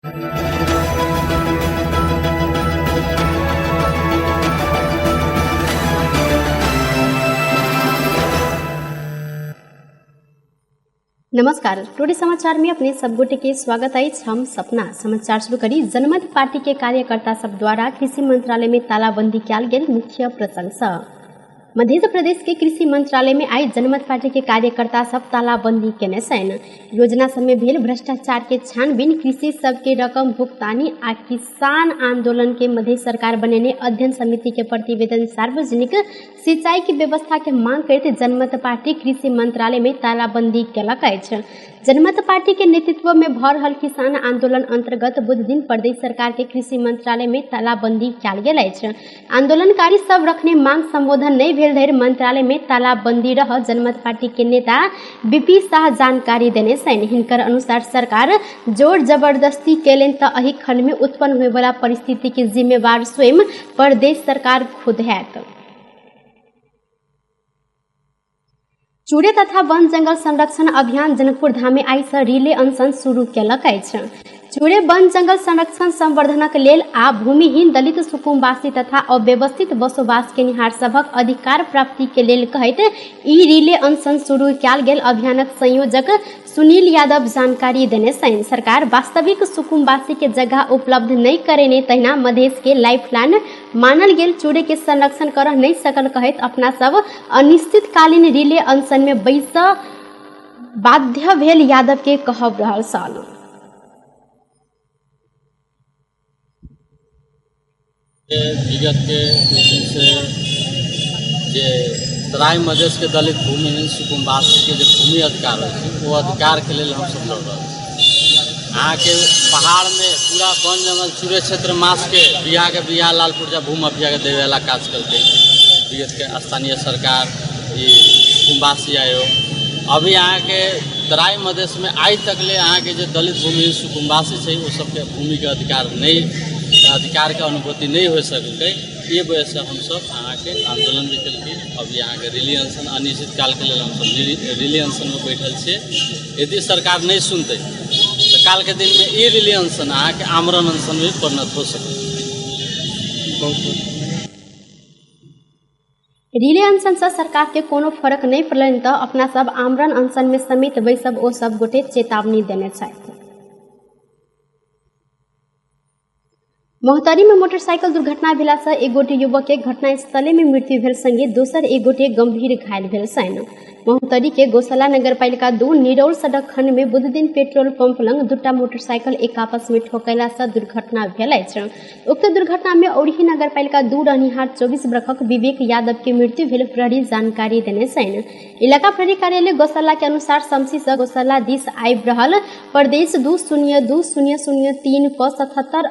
नमस्कार, टुडे समाचार में अपने सब गोटे के स्वागत अछि। हम सपना समाचार शुरू करी। जनमत पार्टी के कार्यकर्ता सब द्वारा कृषि मंत्रालय में तालाबंदी कयल गेल मुख्य प्रसंग सँ। मध्य प्रदेश के कृषि मंत्रालय में आई जनमत पार्टी के कार्यकर्ता सब तालाबंदी केने छनि। योजना सब में भेल भ्रष्टाचार के छानबीन, कृषि सब के रकम भुगतानी आ किसान आंदोलन के मध्य सरकार बनेने अध्ययन समिति के प्रतिवेदन सार्वजनिक सिंचाई के व्यवस्था के मांग करैत जनमत पार्टी कृषि मंत्रालय में तालाबंदी केलक अछि। जनमत पार्टी के नेतृत्व में भऽ रहल किसान आंदोलन अंतर्गत बुधदिन प्रदेश सरकार के कृषि मंत्रालय में तालाबंदी कयल गेल अछि। आंदोलनकारी सब रखने मांग संबोधन नहि भेल धरि मंत्रालय में तालाबंदी रह जनमत पार्टी के नेता बीपी शाह जानकारी देने छनि। हिनकर अनुसार सरकार जोर जबरदस्ती केलनि तऽ एहि खंड में उत्पन्न होयवला परिस्थिति के जिम्मेवार स्वयं प्रदेश सरकार खुद हैत। चूड़े तथा वन जंगल संरक्षण अभियान जनकपुर धाम में आइ सँ रिले अनशन शुरू केलक अछि। चूड़े वन जंगल संरक्षण संवर्धनक लेल आ भूमिहीन दलित सुकुम्बासी तथा अव्यवस्थित बसोबास केनिहार सभक अधिकार प्राप्ति के लेल कहैत ई रिले अनशन शुरू कयल गेल अभियानक संयोजक सुनील यादव जानकारी देने छनि। सरकार वास्तविक सुकुम्बासी के जगह उपलब्ध नहि करेने तहिना मधेश के लाइफलाइन मानल गेल चूड़े के संरक्षण कर नहि सकल कहैत अपना सब अनिश्चितकालीन रिले अनशन में बैस बाध्य भेल यादव के कहब रहल छल। विगत के दिन से जे तराई मधेश के दलित भूमिहीन सुकुम्बासी के जे भूमि अधिकार होइ छै, ओ अधिकार के लेल हमसब लड़ रहल छी। अहाँके पहाड़ में पूरा वन जंगल चूरे क्षेत्र मास के बीघा के बीघा लाल पुर्जा भूमाफिया के देवे वाला काज करते विगत के स्थानीय सरकार, ई सुकुम्बासी आयोग। अभी अहाँके तराई मधेश में आइ तक ले अहाँके जे दलित भूमिहीन सुकुम्बासी छै, ओ सबके भूमि के अधिकार नहि, अधिकार के अनुभूति नहि हो सकलकै। ई वजहसँ हमसब अहाँके आन्दोलन भी केलकै। अभी अहाँके रिले अनशन अनिश्चित कालके लेल हमसब रिले अनशनमे बैठल छियै। यदि सरकार नहि सुनतै तऽ कालके दिनमे ई रिले अनशन अहाँके आमरण अनशन भी परिणत हो सकै। रिले अनशन सँ सरकार के कोनो फर्क नहि पड़लनि तऽ अपना सब आमरण अनशन में समेत बैसब ओ सब गोटे चेतावनी देने छथि। महोत्तरी में मोटरसाइकिल दुर्घटना भेला सँ एक गोटे युवक के घटनास्थले में मृत्यु भेल संगे दोसर एक गोटे गंभीर घायल भेल छनि। महोत्तरी के गौशाला नगरपालिका 2 निरौल सड़क खंड में बुधदिन पेट्रोल पंप लग दूटा मोटरसाइकिल एक आपस में ठोकयला सँ दुर्घटना भेल अछि। उक्त दुर्घटना में औरही नगरपालिका 2 रहनिहार 24 बरखक विवेक यादव के मृत्यु भेल प्रहरी जानकारी देने छनि। इलाका प्रहरी कार्यालय गौशाला के अनुसार शमसी सँ गौशाला दिस आबि रहल प्रदेश 2 0 2 0 0 3 प 77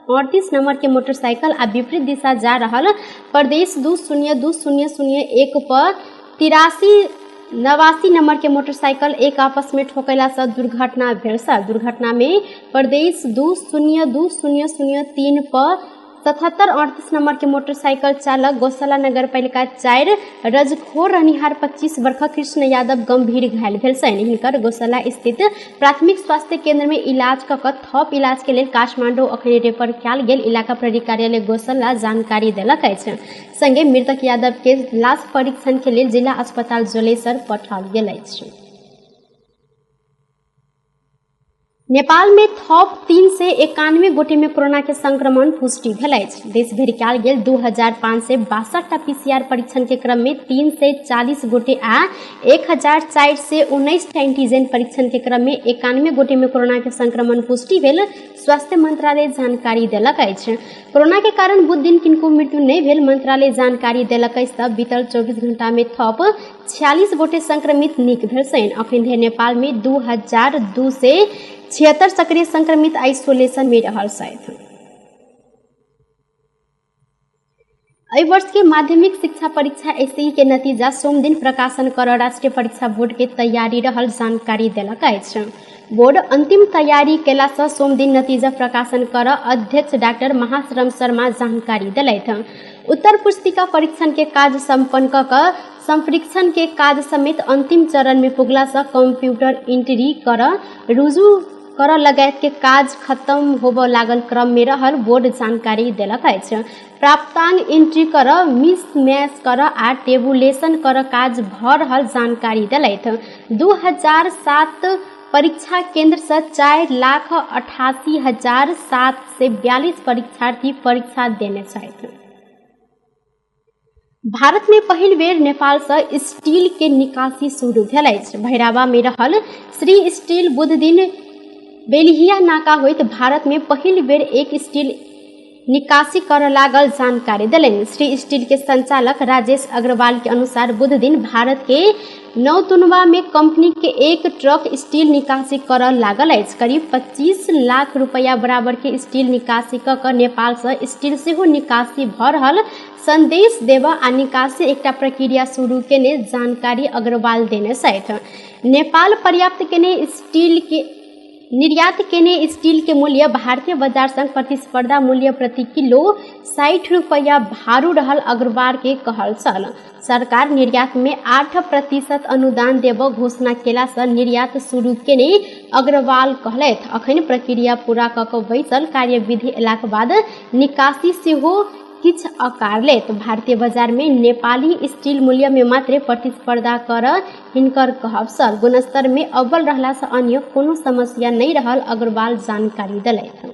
38 नंबर के मोटरसाइकिल आ विपरीत दिशा जा रहल प्रदेश 2 0 2 0 0 1 प 83 89 नंबर के मोटरसाइकिल एक आपस में ठोकयला सँ दुर्घटना भेल। दुर्घटना में प्रदेश 2 0 2 0 0 3 प 77 38 नंबर के मोटरसाइकिल चालक गौशाला नगरपालिका 4 रजखोर रहनिहार 25 बरखक कृष्ण यादव गंभीर घायल भेल छनि। हिनकर गौशाला स्थित प्राथमिक स्वास्थ्य केंद्र में इलाज कऽ थप इलाज के लेल काठमांडू अखन रेफर कयल गेल इलाका प्रहरी कार्यालय गौशाला जानकारी देलक अछि। संगे मृतक यादव के लाश परीक्षण के लेल जिला अस्पताल जलेसर पठाओल गेल अछि। नेपाल में थप 391 गोटे में कोरोना के संक्रमण पुष्टि भेल अछि। देश भरि कयल गेल 2562 टा पीसीआर परीक्षण के क्रम में 340 गोटे आ 1419 टा एंटीजन परीक्षण के क्रम में 91 गोटे में कोरोना के संक्रमण पुष्टि भेल स्वास्थ्य मंत्रालय जानकारी देलक अछि। कोरोना के कारण बुध दिन किनको मृत्यु नहि भेल मंत्रालय जानकारी देलक अछि। तऽ बीतल 24 घंटा में थप 46 गोटे संक्रमित नीक भेल छनि। अखन धरि नेपाल में 2276 सक्रिय संक्रमित आइसोलेशन में रहल छथि। एहि वर्ष के माध्यमिक शिक्षा परीक्षा एसई के नतीजा सोमदिन प्रकाशन कर राष्ट्रीय परीक्षा बोर्ड के तैयारी रहल जानकारी देलक अछि। बोर्ड अंतिम तैयारी केला सँ सोमदिन नतीजा प्रकाशन कर अध्यक्ष डॉक्टर महाश्रम शर्मा जानकारी देलथि। उत्तर पुस्तिका परीक्षण के काज संपन्न कऽ संपरीक्षण के काज समेत अंतिम चरण में पुगला सँ कंप्यूटर एंट्री कर रुजु कर लगायत के काज खत्म होबऽ लागल क्रम में रहल बोर्ड जानकारी देलक अछि। प्राप्तांक एंट्री कर, मिसमैच कर आ टेबुलेशन कर काज भऽ रहल जानकारी देलथि। 2007 परीक्षा केंद्र से 4,88,742 परीक्षार्थी परीक्षा देने छथि। भारत में पहिल बेर नेपाल से स्टील के निकासी शुरू भेल अछि। भैरावा में रहल श्री स्टील बुध दिन बेलहिया नाका होइत भारत में पहिल बेर एक स्टील निकासी कर लागल जानकारी देलनि। श्री स्टील के संचालक राजेश अग्रवाल के अनुसार बुध दिन भारत के नौतुनवा में कंपनी के एक ट्रक स्टील निकासी कर लागल अछि। करीब 25 लाख रुपया बराबर के स्टील निकासी क कऽ नेपाल से स्टील सेहो निकासी भऽ रहल संदेश देबऽ आ निकासी एकटा प्रक्रिया शुरू केने जानकारी अग्रवाल देने छथि। नेपाल पर्याप्त केने स्टील के निर्यात केने स्टील के मूल्य भारतीय बाजार संग प्रतिस्पर्धा मूल्य प्रति किलो 60 रुपया भारू रहल अग्रवाल के कहल छल। सरकार निर्यात में 8% अनुदान देबऽ घोषणा केला से निर्यात शुरू केने अग्रवाल कहलथि। अखन प्रक्रिया पूरा कऽ कऽ बैसल कार्यविधि एलाक बाद निकासी सेहो किछु आकार लेत। भारतीय बाजार में नेपाली स्टील मूल्य में मात्रे प्रतिस्पर्धा कर हिनकर कहब छल। गुणस्तर में अव्वल रहला से अन्य कोनो समस्या नहीं रहल अग्रवाल जानकारी देलथि।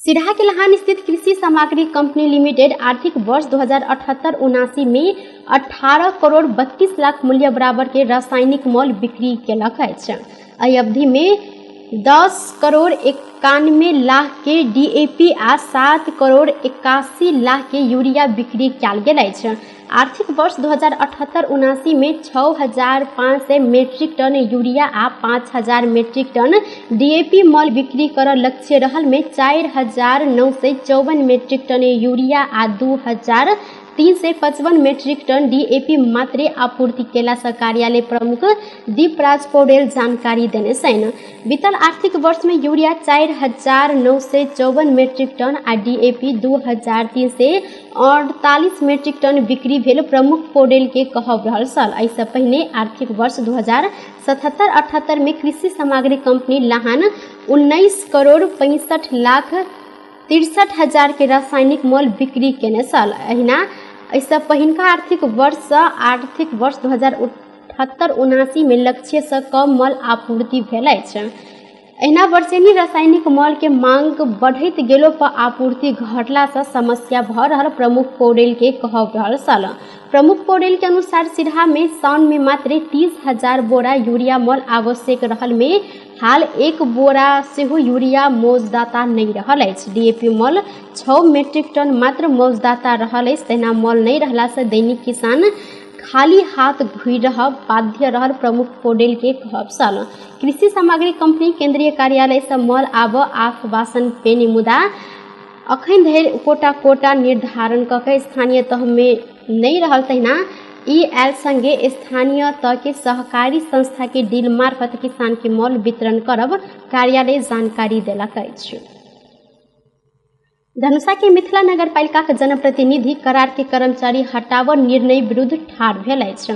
सिरहा के लहान स्थित कृषि सामग्री कंपनी लिमिटेड आर्थिक वर्ष 2078-79 में 18 करोड़ 32 लाख मूल्य बराबर के रासायनिक मल बिक्री केलक अछि। एहि अवधि में 10 करोड़ 91 लाख के डीएपी आ 7 करोड़ 81 लाख के यूरिया बिक्री कयल गेल अछि। आर्थिक वर्ष 2078-79 में 6,500 मेट्रिक टन यूरिया आ 5,000 मेट्रिक टन डीएपी मल बिक्री कर लक्ष्य रहल में 4,954 मेट्रिक टन यूरिया आ 2,355 मेट्रिक टन डीएपी मात्रे आपूर्ति केला से कार्यालय प्रमुख दीपराज पौडेल जानकारी देने छनि। बीतल आर्थिक वर्ष में यूरिया 4,954 मेट्रिक टन आ डीएपी 2,348 मेट्रिक टन बिक्री भेल प्रमुख पौडेल के कहब रहल छल। एहिसँ पहिने आर्थिक वर्ष 2077-78 में कृषि सामग्री कंपनी लहान 19 करोड़ 65 लाख 63 हजार के रासायनिक मल बिक्री केने छल। एहिना एहिसँ पहिनका आर्थिक वर्ष आर्थिक वर्ष 2078-79 में लक्ष्य से कम मल आपूर्ति भेल अछि। एहिना वर्षेनी रासायनिक मल के मांग बढ़ैत गेलो पर आपूर्ति घटला से समस्या भऽ रहल प्रमुख पौडेल के कहब रहल छल। प्रमुख पौडेल के अनुसार सिरहा में साउन में मात्र 30,000 बोरा यूरिया मल आवश्यक रहल में हाल 1 बोरा सेहो यूरिया मौजदाता नहीं रहल अछि। डीएपी मल 6 मेट्रिक टन मात्र मौजदाता रहल अछि। तहिना मल नहीं रहला से दैनिक किसान खाली हाथ घुरि रहब बाध्य रहल प्रमुख पौडेल के कहब छल। कृषि सामग्री कंपनी केंद्रीय कार्यालय से मल आब आश्वासन पेने मुदा अखन धरि कोटा कोटा निर्धारण कऽ के स्थानीय तह में नहीं रहल। तहिना ई एल संगे स्थानीय तह के सहकारी संस्था के डील मार्फत किसान के मल वितरण करब कार्यालय जानकारी देलक अछि। धनुषा के मिथिला नगरपालिका के जनप्रतिनिधि करार के कर्मचारी हटाव निर्णय विरुद्ध ठाढ़ भेल अछि।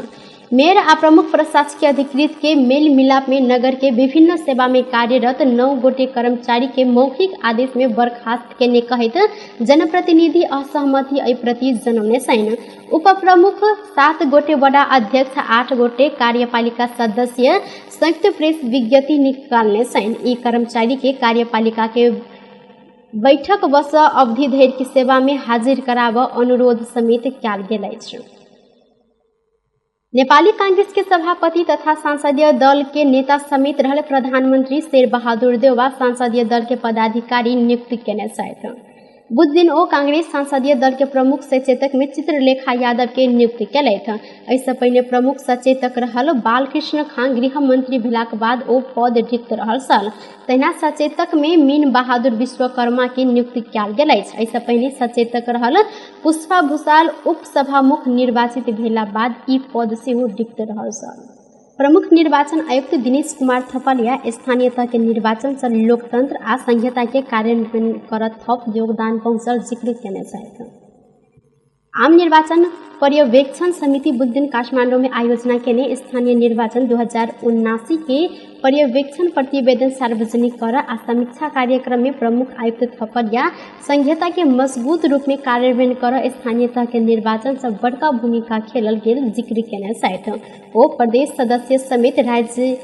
मेयर आ प्रमुख प्रशासकीय अधिकृत के मेल मिलाप में नगर के विभिन्न सेवा में कार्यरत 9 गोटे कर्मचारी के मौखिक आदेश में बर्खास्त केने कहैत जनप्रतिनिधि असहमति एहि प्रति जनौने छनि। उप प्रमुख 7 गोटे वडा अध्यक्ष 8 गोटे कार्यपालिका सदस्य संयुक्त प्रेस विज्ञप्ति निकालने छनि। ई कर्मचारी के कार्यपालिका के बैठक बस अवधि धरि के सेवा में हाजिर कराब अनुरोध समेत कयल गेल अछि। नेपाली कांग्रेस के सभापति तथा संसदीय दल के नेता समेत रहल प्रधानमंत्री शेरबहादुर देउवा संसदीय दल के पदाधिकारी नियुक्त केने छथि। बुध दिन ओ कांग्रेस संसदीय दल के प्रमुख सचेतक में चित्रलेखा यादव के नियुक्त केलथि। एहिसँ पहिने प्रमुख सचेतक रहल बालकृष्ण खान गृह मंत्री भेलाक बाद ओ पद रिक्त रहल छल। तहिना सचेतक में मीन बहादुर विश्वकर्मा के नियुक्ति कयल गेल अछि। एहिसँ पहिने सचेतक रहल पुष्पा भूषाल उपसभामुख निर्वाचित भेला बाद ई पद सेहो रिक्त रहल छल। प्रमुख निर्वाचन आयुक्त दिनेश कुमार थपलिया स्थानीय तह के निर्वाचन से लोकतंत्र आ संहिता के कार्यान्वयन कर थप योगदान पहुँचल जिक्र केने छथि। आम निर्वाचन पर्यवेक्षण समिति बुधदिन काठमाडौँ में आयोजना केने स्थानीय निर्वाचन 2079 के पर्यवेक्षण प्रतिवेदन सार्वजनिक कर आ समीक्षा कार्यक्रम में प्रमुख आयुक्त थपलिया संघीयता के मजबूत रूप में कार्यान्वयन कर स्थानीय तह के निर्वाचन से बड़का भूमिका खेलल गेल जिक्र केने छथि। ओ प्रदेश सदस्य समेत राज्य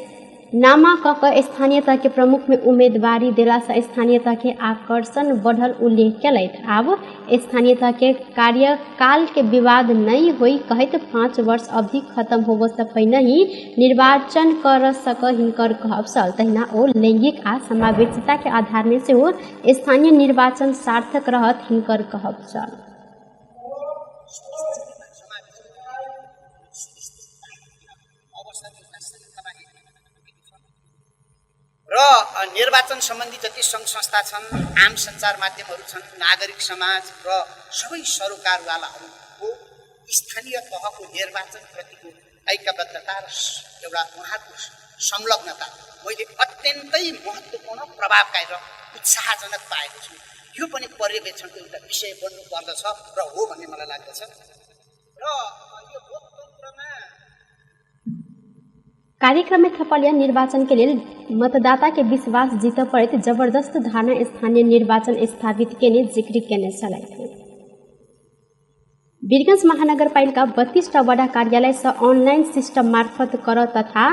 नामा क क स्थानीय तह के प्रमुख में उम्मीदवारी देला से स्थानीय तह के आकर्षण बढ़ल उल्लेख केलथि। आब स्थानीय तह के कार्यकाल के विवाद नहीं होई कहैत 5 वर्ष अवधि खत्म होबय से पहिने ही निर्वाचन कर सक हिनकर कहब छल। तहिना ओ लैंगिक आ समावेशिता के आधार में सेहो स्थानीय निर्वाचन सार्थक रहत हिनकर कहब छल। र निर्वाचन सम्बन्धी जति सङ्घ संस्था छन्, आम सञ्चार माध्यमहरू छन्, नागरिक समाज र सबै सरोकारवालाहरूको स्थानीय तहको निर्वाचनप्रतिको ऐक्यबद्धता र एउटा उहाँको संलग्नता मैले अत्यन्तै महत्त्वपूर्ण, प्रभावकारी र उत्साहजनक पाएको छु। यो पनि पर्यवेक्षणको एउटा विषय बन्नु पर्दछ र हो भन्ने मलाई लाग्दछ। र यो लोकतन्त्रमा कार्यक्रम में थपलिया निर्वाचन के लेल मतदाता के विश्वास जीत पड़ैत जबरदस्त धारणा स्थानीय निर्वाचन स्थापित केने जिक्र केने छलथि। वीरगंज महानगरपालिका 32टा वडा कार्यालय से ऑनलाइन सिस्टम मार्फत कर तथा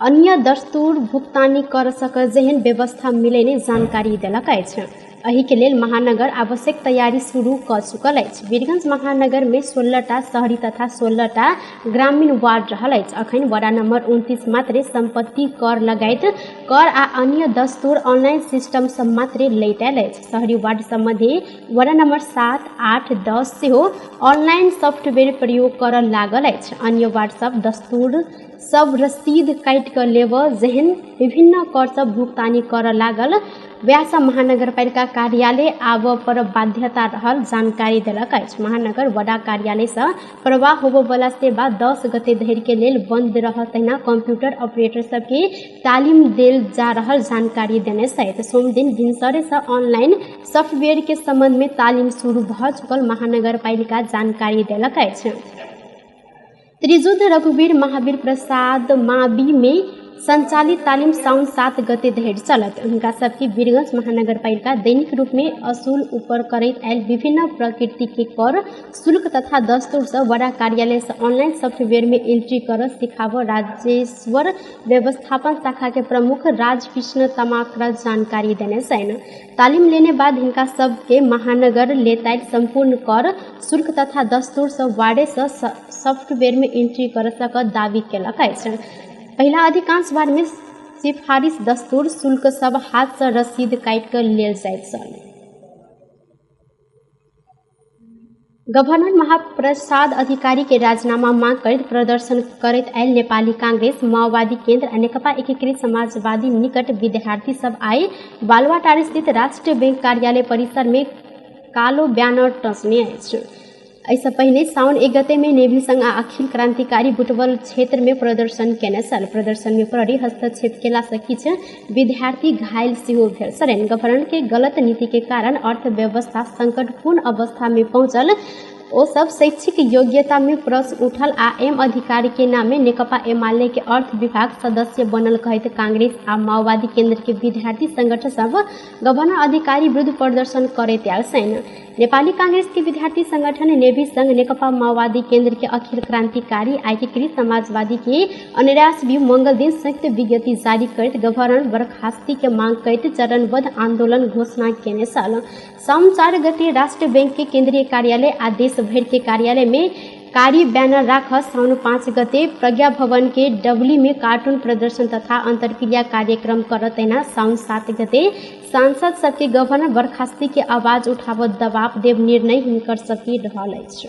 अन्य दस्तूर भुक्तानी कर सक जेहन व्यवस्था मिलेने जानकारी देलक अछि। एहि के लेल महानगर आवश्यक तैयारी शुरू क चुकल अछि। वीरगंज महानगर में 16टा शहरी तथा 16टा ग्रामीण वार्ड रहल अछि। अखन वडा नंबर 29 मात्रे संपत्ति कर लगायत कर आ अन्य दस्तूर ऑनलाइन सिस्टम सब मात्रे लैत आयल अछि। शहरी वार्ड सम्बन्धी वडा नंबर 7, 8, 10 सेहो ऑनलाइन सॉफ्टवेयर प्रयोग कर लागल अछि। अन्य वार्ड सब दस्तूर सब रसीद काटि क लेब जेहन विभिन्न कर सब भुगतानी कर लागल व्यासा महानगरपालिका कार्यालय आबऽ पर बाध्यता रहल जानकारी देलक अछि। महानगर वडा कार्यालय से प्रवाह होबयवला सेवा 10 गते धरि के लेल बंद रहत तहिना कंप्यूटर ऑपरेटर सबके तालीम देल जा रहल जानकारी देने छथि। सोमदिन भिनसरे से ऑनलाइन सॉफ्टवेयर के संबंध में तालीम शुरू भऽ चुकल महानगरपालिका जानकारी देलक अछि। त्रिजुद्ध रघुवीर महावीर प्रसाद माबी में संचालित तालीम साउन 7 गते धरि चलत। हुनका सबके वीरगंज महानगरपालिका दैनिक रूप में असूल ऊपर करैत आयल विभिन्न प्रकृति के कर शुल्क तथा दस्तूर से वडा कार्यालय से ऑनलाइन सॉफ्टवेयर में एंट्री कर सिखाब राजेश्वर व्यवस्थापन शाखा के प्रमुख राजकृष्ण तमाकरा जानकारी देने छनि। तालीम लेने बाद हिनका सबके महानगर लेतायल संपूर्ण कर शुल्क तथा दस्तूर से वार्डे से सॉफ्टवेयर में एंट्री कर सक दावी केलक अछि। पहिला अधिकांश बार में सिफारिश दस्तूर शुल्क सब हाथ से रसीद काटि क लेल जाइत छल। गवर्नर महाप्रसाद अधिकारी के राजीनामा मांग करैत प्रदर्शन करैत आयल नेपाली कांग्रेस, माओवादी केंद्र आ नेकपा एकीकृत समाजवादी निकट विद्यार्थी सब आइ बालुवाटार स्थित राष्ट्रीय बैंक कार्यालय परिसर में कालो बैनर टँचने अछि। एहिसँ पहिने साउन 1 गते में नेभी संघ आ अखिल क्रांतिकारी बुटवल क्षेत्र में प्रदर्शन केने छल। प्रदर्शन में प्रहरी हस्तक्षेप केला से किछु विद्यार्थी घायल सेहो भेल छलनि। गवर्नर के गलत नीति के कारण अर्थव्यवस्था संकटपूर्ण अवस्था में पहुंचल ओ सब शैक्षिक योग्यता में प्रश्न उठल आ एम अधिकारी के नामे नेकपा एमाले के अर्थ विभाग सदस्य बनल कहैत कांग्रेस आ माओवादी केंद्र के विद्यार्थी संगठन सब गवर्नर अधिकारी विरुद्ध प्रदर्शन करैत आयल छनि। नेपाली कांग्रेस के विद्यार्थी संगठन नेभी संघ, नेकपा माओवादी केंद्र के अखिल क्रांतिकारी एकीकृत समाजवादी के अनिरास भी मंगल दिन संयुक्त विज्ञप्ति जारी करैत गवर्नर बर्खास्ती के मांग करैत चरणबद्ध आंदोलन घोषणा केने छल। साउन 4 गते राष्ट्र बैंक के केंद्रीय कार्यालय आ देश भर के कार्यालय में कारी बैनर राख साउन 5 गते प्रज्ञा भवन के डबली में कार्टून प्रदर्शन तथा अंतर्क्रिया कार्यक्रम करत तहिना साउन 7 गते सांसद सबके गवर्नर बर्खास्ती के आवाज उठाब दबाव देव निर्णय हिनकर सबके रहल अछि।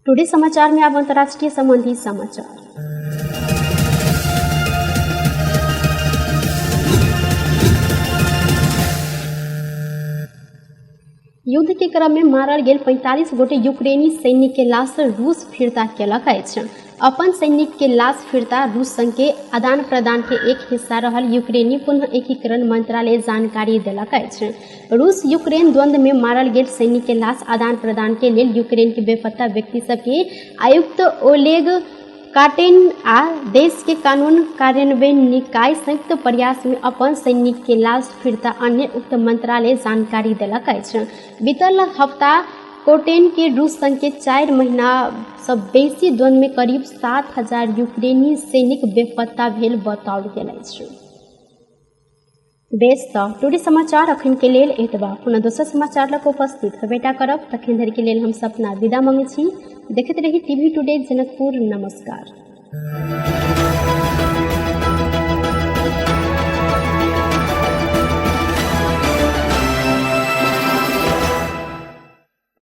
टुडे समाचार में अब अंतर्राष्ट्रीय संबंधी समाचार। युद्ध के क्रम में मारल गेल 45 गोटे यूक्रेनी सैनिक के लाश रूस फिर्ता केलक अछि। अपन सैनिक के लाश फिर्ता रूस संग के आदान प्रदान के एक हिस्सा रहल यूक्रेनी पुनः एकीकरण मंत्रालय जानकारी देलक अछि। रूस यूक्रेन द्वंद्व में मारल गेल सैनिक के लाश आदान प्रदान के लेल यूक्रेन के बेपत्ता व्यक्ति सबके आयुक्त ओलेग काटेन आ देश के कानून कार्यान्वयन निकाय संयुक्त प्रयास में अपन सैनिक के लाश फिर्ता अन्य उक्त मंत्रालय जानकारी देलक अछि। बीतल हफ्ता कोटेन के रूस संग के 4 महीना सँ बेसी द्वंद्व में करीब 7000 यूक्रेनी सैनिक बेपत्ता भेल बताओल गेल अछि। बेस तऽ टुडे समाचार अखन के लेल एतबा। पुनः दोसर समाचार लऽ कऽ उपस्थित हेबेटा करब। तखन धरि के लेल हम सपना विदा मंगै छी। देखैत रही टीवी टुडे जनकपुर। नमस्कार।